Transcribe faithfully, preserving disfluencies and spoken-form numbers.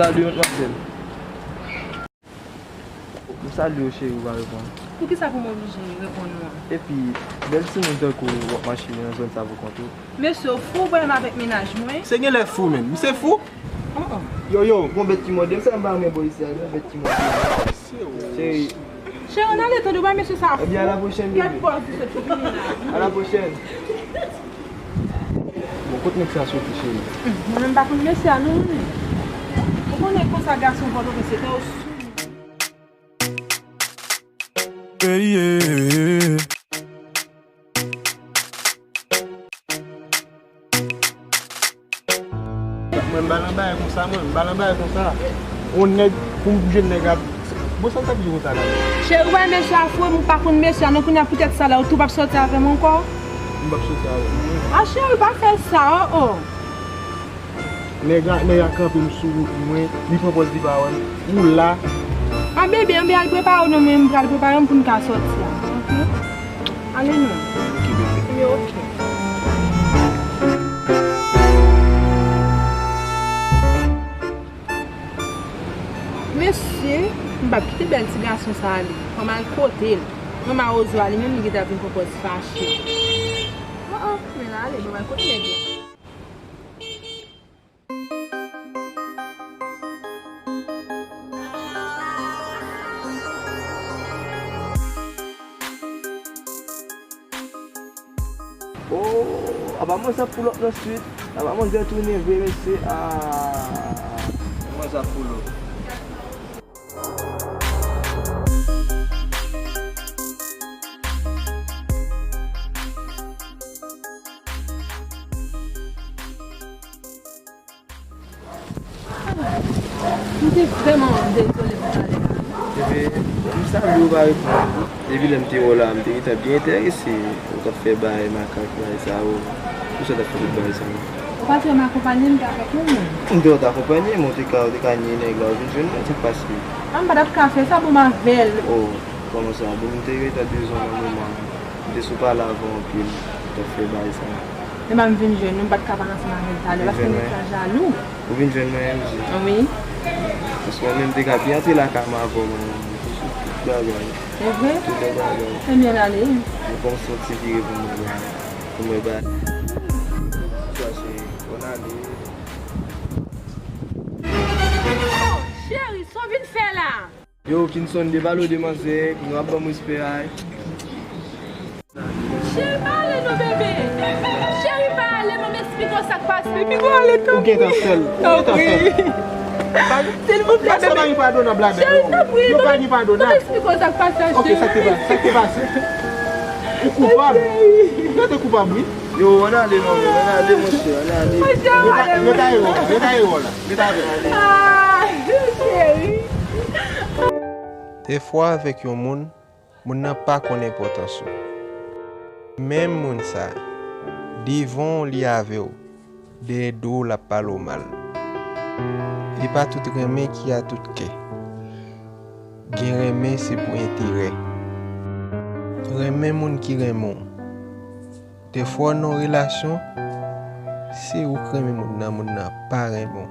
Salut, madmwazèl. M salye w, cheri, ou pa reponn. Poukisa pou m oblije reponn ou an? Epi, bèl timoun tankou w ap mache nan zòn sa pou kont ou. Mesye, w fou, w pral avèk mennaj mwen? Se genlè fou, menm. Misye fou? Oh, oh. Yo, yo, gon bèt ki mòde m, sa m pa renmen bò isi a, gon bèt ki mòde m. Cheri. Cheri, ann ale tande w bay mesye sa fou. Ebyen, a la pwochèn, bebe. Gad pòz li sot fini la. A la pwochèn. Bon, kot nèg sa soti, cheri? Hmm, mwen menm pa konn mesye a non, mwen menm. Ou konnen konsa gason Pòtoprens se tè ou sou. Hey, yeah. Mwen, m pa nan bagay konsa, mwen, m pa nan bagay konsa. On nèg, pou m jwenn nèg ap, bon, sa m t ap di konsa la. Cheri, w wè mesye a fou, m pa konn mesye a non, kounye a poutèt sa la, ou tou p ap sòti avè m ankò? M p ap sòti avè w. A, cheri, pa fè sa, oh, oh. Nèg la, nèg la kanpe m sou wout mwen, li pran pòz li pa wè m. Ou la. A, bebe, anben al prepare w non, mwen, m pral prepare m pou n ka sòti a. Oke? Ale non. Oke, bebe. Yo, oke. Mesye, m p ap kite bèl ti gason sa ale. Fò m al kote l. Manman Rozo a, li menm, li gentan vin pran pòz fache. Oh, oh, men l ale, fò m al kote nèg la. Oh, apa manzè pull up nan street? Apa manzè tounen vre, mesye? Ah. Manzè pull up. M te vrèman dezole pou talè a. Epi, m salye w pa reponn. Depi lè m te wè w la, m te gentan byen enterese. Ou t ap fè bagay makak, bagay sa yo. Pou sa w t ap fè tout bagay sa yo? Ou pa t wè m akonpanye m te avèk yon moun? M te wè w t akonpanye m, ou te ka, ou te ka nye nèg la, ou vin jwenn mwen, sa k pase? A, m pa t ap ka fè sa pou m avè l. Oh, kòman sa? Bon, m te gentan bezwen w nan moman an. M te sou pale avè w anpil, m t ap fè bagay sa. Epa m vin jwenn ou, m pa t ka pale ansanm avè l talè, paske nèg sa jalou. Ou vin jwenn mwen, M J? Wi. Paske mwen menm m te ka byen antre lakay mwen avè w, mwen, m te sou tout bagay. Se vre? Tout lòt bagay. Ebyen, n ale. Mwen kòmanse yon ti vire pou mwen, pou mwen ba. Sa se, bon ale. Oh, cheri, sa w vin fè la? Yo, Kinson, debale w de manzè, kounye a w ap ban m respè a. Cheri, pa ale non, bebe. Cheri, pa ale non, m esplike w sa k pase. Bebe, pa ale, tanpri. Ou gentan fè l, ou gentan fè l. Tanpri. Silvouplè, bebe. Sa pa gen padonab ladan, non. Cheri, tanpri. Yo pa gen padonab. M esplike w sa k pase a, cheri. Ok, sa k te pase? Sa k te pase? Ou koupab. Ou te koupab, wi. Yo, ann ale non, men, ann ale, monchè, ann ale. Monchè, ann ale. Rete, rete ayewò, rete ayewò la. Rete avè l. Ah, cheri. Defwa avèk yon moun, moun nan pa konn enpòtans ou. Menm moun sa, devan w li avè w, dèyè do w l ap pale w mal. E pa tout renmen ki a tout kè. Gen renmen se pou enterè. Renmen moun ki renmen w. Defwa w nan yon relasyon, se ou k renmen moun nan, moun nan pa renmen w.